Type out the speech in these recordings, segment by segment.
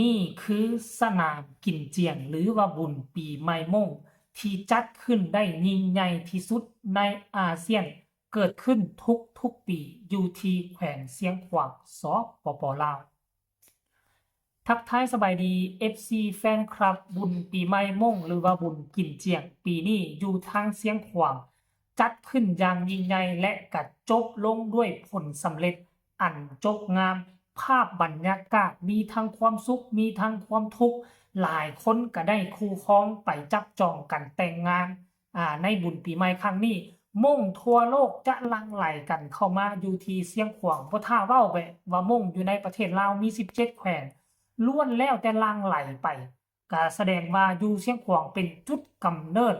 ນີ້ຄືສະໜາມກິນຈຽງ ຫຼືວ່າບຸນປີໃໝ່ມົ້ງ ທີ່ຈັດຂຶ້ນໄດ້ຍິ່ງໃຫຍ່ທີ່ສຸດໃນອາຊຽນ, ເກີດຂຶ້ນທຸກໆປີຢູ່ທີ່ແຂວງຊຽງຂວາງ ສປປ ລາວ. ທັກທາຍສະບາຍດີ ເອັຟຊີ ແຟນຄລັບ ບຸນປີໃໝ່ມົ້ງ ຫຼືວ່າບຸນກິນຈຽງ ປີນີ້ຢູ່ທາງຊຽງຂວາງ ຈັດຂຶ້ນຢ່າງຍິ່ງໃຫຍ່ ແລະ ກະຈົບລົງດ້ວຍຜົນສຳເລັດອັນຈົບງາມ. ພາບບັນຍາກາດມີທັງຄວາມສຸກ ມີທັງຄວາມທຸກ, ຫຼາຍຄົນກະໄດ້ຄູ່ຄອງໄປຈັບຈອງກັນແຕ່ງງານ. ອາ ໃນບຸນປີໃໝ່ຄັ້ງນີ້ ມົ້ງທົ່ວໂລກຈະຫຼັ່ງໄຫຼກັນເຂົ້າມາຢູ່ທີ່ຊຽງຂວາງ. ບໍ່ຖ້າເວົ້າແບບວ່າມົ້ງຢູ່ໃນປະເທດລາວມີສິບເຈັດແຂວງ ລ້ວນແລ້ວແຕ່ຫຼັ່ງໄຫຼໄປ, ກະສະແດງວ່າຢູ່ຊຽງຂວາງເປັນຈຸດກຳເນີດ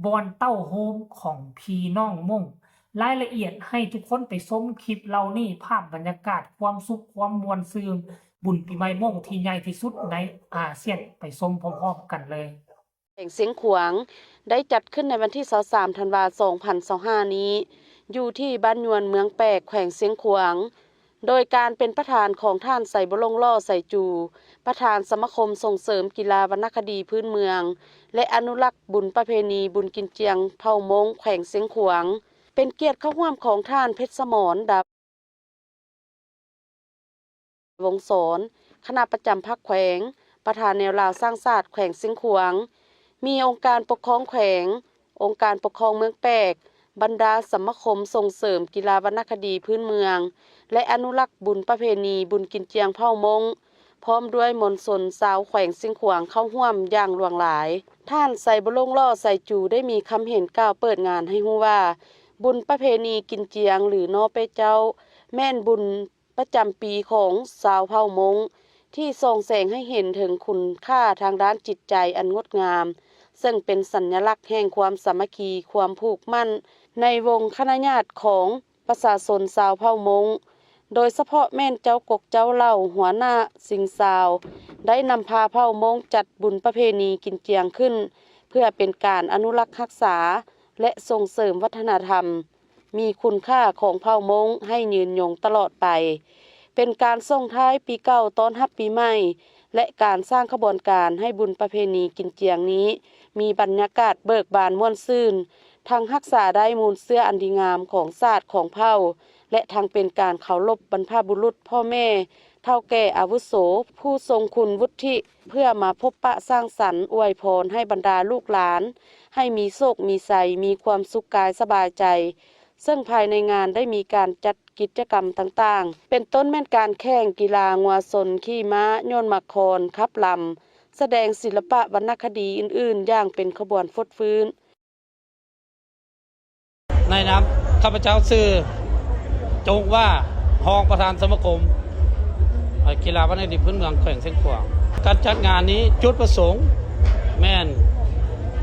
ບ່ອນເຕົ້າໂຮມຂອງພີ່ນ້ອງມົ້ງ. ລາຍລະອຽດໃຫ້ທຸກຄົນໄປຊົມຄລິບເຫຼົ່ານີ້, ພາບບັນຍາກາດຄວາມສຸກຄວາມມ່ວນຊື່ນ ບຸນປີໃໝ່ມົ້ງທີ່ໃຫຍ່ທີ່ສຸດໃນອາຊຽນ, ໄປຊົມພ້ອມໆກັນເລີຍ. ແຂວງຊຽງຂວາງ ໄດ້ຈັດຂຶ້ນໃນວັນທີຊາວສາມ ທັນວາ ສອງພັນຊາວຫ້ານີ້ ຢູ່ທີ່ບ້ານຍວນ ເມືອງແປກ ແຂວງຊຽງຂວາງ ໂດຍການເປັນປະທານຂອງທ່ານ ໄຊບົລົງ ຫຼໍ່ໄຊຈູ ປະທານສະມາຄົມສົ່ງເສີມກິລາວັນນະຄະດີພື້ນເມືອງ ແລະ ອະນຸລັກບຸນປະເພນີບຸນກິນຈຽງເຜົ່າມົ້ງແຂວງຊຽງຂວາງ, ເປັນກຽດເຂົ້າຮ່ວມຂອງທ່ານ ເພັດສະໝອນ ດາ ວົງສອນ ຄະນະປະຈຳພັກແຂວງ, ປະທານແນວລາວສ້າງຊາດແຂວງຊຽງຂວາງ, ມີອົງການປົກຄອງແຂວງ, ອົງການປົກຄອງເມືອງແປກ, ບັນດາສະມາຄົມສົ່ງເສີມກິລາວັນນະຄະດີພື້ນເມືອງ ແລະ ອະນຸລັກບຸນປະເພນີບຸນກິນຈຽງເຜົ່າມົ້ງ ພ້ອມດ້ວຍມວນຊົນຊາວແຂວງຊຽງຂວາງເຂົ້າຮ່ວມຢ່າງຫຼວງຫຼາຍ. ທ່ານ ໄຊບົລົງ ຫຼໍ່ໄຊຈູ ໄດ້ມີຄຳເຫັນກ່າວເປີດງານໃຫ້ຮູ້ວ່າ ບຸນປະເພນີກິນຈຽງ ຫຼື ໜໍ່ເປ້ເຈົ້າ ແມ່ນບຸນ ປະຈຳປີຂອງຊາວເຜົ່າມົ້ງ ທີ່ສ່ອງແສງໃຫ້ເຫັນເຖິງຄຸນຄ່າທາງດ້ານຈິດໃຈອັນງົດງາມ, ເຊິ່ງເປັນສັນຍະລັກແຫ່ງຄວາມສາມັກຄີ, ຄວາມຜູກໝັ້ນໃນວົງຄະນະຍາດຂອງປະຊາຊົນຊາວເຜົ່າມົ້ງ, ໂດຍສະເພາະແມ່ນເຈົ້າກົກເຈົ້າເຫຼົ່າ, ຫົວໜ້າຊິງຊາວ ໄດ້ນຳພາເຜົ່າມົ້ງຈັດບຸນປະເພນີກິນຈຽງຂຶ້ນ ເພື່ອເປັນການອະນຸລັກຮັກສາ ແລະ ສົ່ງເສີມວັດທະນະທຳ ມີຄຸນຄ່າຂອງເຜົ່າມົ້ງໃຫ້ຍືນຍົງຕະຫຼອດໄປ, ເປັນການສົ່ງທ້າຍປີເກົ່າຕ້ອນຮັບປີໃໝ່ ແລະ ການສ້າງຂະບວນການໃຫ້ບຸນປະເພນີກິນຈຽງນີ້ ມີບັນຍາກາດເບີກບານມ່ວນຊື່ນ, ທັງຮັກສາໄດ້ມູນເຊື້ອອັນດີງາມຂອງຊາດຂອງເຜົ່າ ແລະ ທັງເປັນການເຄົາລົບບັນພະບຸລຸດ, ພໍ່ແມ່, ເຖົ້າແກ່ອາວຸໂສ, ຜູ້ຊົງຄຸນວຸດທິ ເພື່ອມາພົບປະສັງສັນອວຍພອນໃຫ້ບັນດາລູກຫຼານ ໃຫ້ມີໂຊກມີໄຊ, ມີຄວາມສຸກກາຍສະບາຍໃຈ, ເຊິ່ງພາຍໃນງານໄດ້ມີການຈັດກິດຈະກຳຕ່າງໆ ເປັນຕົ້ນແມ່ນການແຂ່ງກິລາງົວຊົນຂີ່ມ້າ, ໂຍນໝາກຄອນ, ຂັບລຳ, ສະແດງສິລະປະວັນນະຄະດີອື່ນໆ ຢ່າງເປັນຂະບວນຟົດຟື້ນ. ໃນນາມຂ້າພະເຈົ້າຊື່ຈົງຫວ້າ ຮອງປະທານສະມາຄົມ ເອີ ກິລາວັນນະຄະດີພື້ນເມືອງແຂວງຊຽງຂວາງ. ການຈັດງານນີ້ຈຸດປະສົງແມ່ນ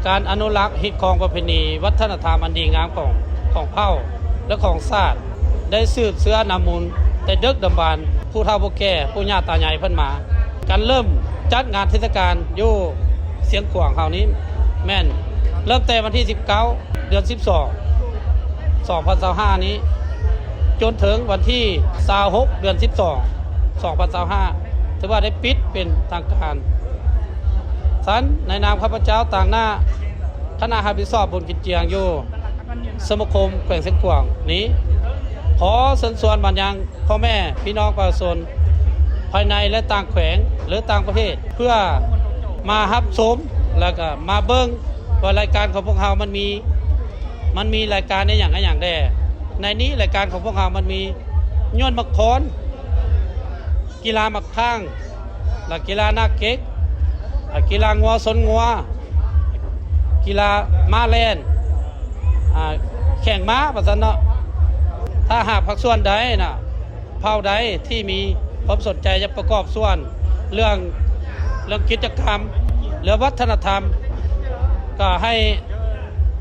ການອະນຸລັກຮີດຄອງປະເພນີວັດທະນະທຳອັນດີງາມຂອງ ຂອງເຜົ່າ ແລະ ຂອງຊາດ ໄດ້ສືບເຊື້ອນຳມູນແຕ່ດຶກດຳບັນ ຜູ້ເຖົ້າຜູ້ແກ່ ປູ່ຍ່າຕາຍາຍເພິ່ນມາ. ການເລີ່ມຈັດງານເທດສະການຢູ່ຊຽງຂວາງເຮົານີ້ ແມ່ນເລີ່ມແຕ່ວັນທີສິບເກົ້າ ເດືອນສິບສອງ ສອງພັນຊາວຫ້ານີ້ ຈົນເຖິງວັນທີຊາວຫົກ ເດືອນສິບສອງ ສອງພັນຊາວຫ້າ ຖືວ່າໄດ້ປິດເປັນທາງການ. ຊັ້ນໃນນາມຂ້າພະເຈົ້າ ຕາງໜ້າຄະນະຮັບຜິດຊອບບຸນກິນຈຽງຢູ່ສະມາຄົມແຂວງຊຽງຂວາງນີ້ ຂໍເຊີນຊວນມາຍັງພໍ່ແມ່ພີ່ນ້ອງປະຊາຊົນ ພາຍໃນ ແລະ ຕ່າງແຂວງ ຫຼື ຕ່າງປະເທດ ເພື່ອມາຮັບຊົມ ແລ້ວກໍມາເບິ່ງວ່າລາຍການຂອງພວກເຮົາມັນມີ ມັນມີລາຍການອີ່ຫຍັງ ອີ່ຫຍັງແດ່. ໃນນີ້ລາຍການຂອງພວກເຮົາມັນມີໂຍນໝາກຄອນ, ກິລາໝາກພ້າງ ແລະ ກິລາໜາກເກັກ, ອາ ກິລາງົວຊົນງົວ, ກິລາມ້າແລ່ນ, ອາ ແຂ່ງມ້າ ວ່າຊັ້ນເນາະ. ຖ້າຫາກພາກສ່ວນໃດນະ ເຜົ່າໃດທີ່ມີຄວາມສົນໃຈຈະປະກອບສ່ວນເລື່ອງ ເລື່ອງກິດຈະກຳ ເລື່ອງວັດທະນະທຳ ກໍໃຫ້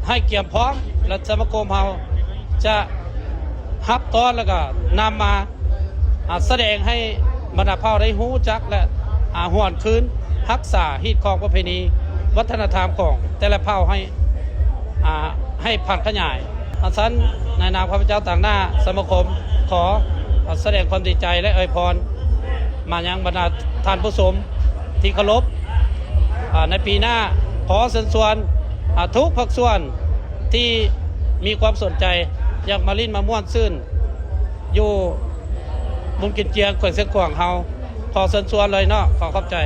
ໃຫ້ກຽມພ້ອມ ແລະ ສະມາຄົມເຮົາຈະຮັບຕ້ອນ ແລ້ວກໍນຳມາ ອາ ສະແດງໃຫ້ບັນດາເຜົ່າໄດ້ຮູ້ຈັກ ແລະ ອາ ຫວນຄືນຮັກສາຮີດຄອງປະເພນີວັດທະນະທຳຂອງແຕ່ລະເຜົ່າໃຫ້ ອາ ໃຫ້ຜັນຂະຫຍາຍ. ອັນຊັ້ນໃນນາມຂ້າພະເຈົ້າຕາງໜ້າສະມາຄົມ ຂໍສະແດງຄວາມດີໃຈ ແລະ ອວຍພອນມາຍັງບັນດາທ່ານຜູ້ຊົມ ທີ່ເຄົາລົບ ອາ ໃນປີໜ້າ ຂໍເຊີນຊວນ ອາ ທຸກພາກສ່ວນທີ່ມີຄວາມສົນໃຈ ຢາກມາຫຼິ້ນມາມ່ວນຊື່ນ ຢູ່ບຸນກິນຈຽງ ແຂວງຊຽງຂວາງເຮົາ ຂໍເຊີນຊວນເລີຍເນາະ. ຂໍຂອບໃຈ.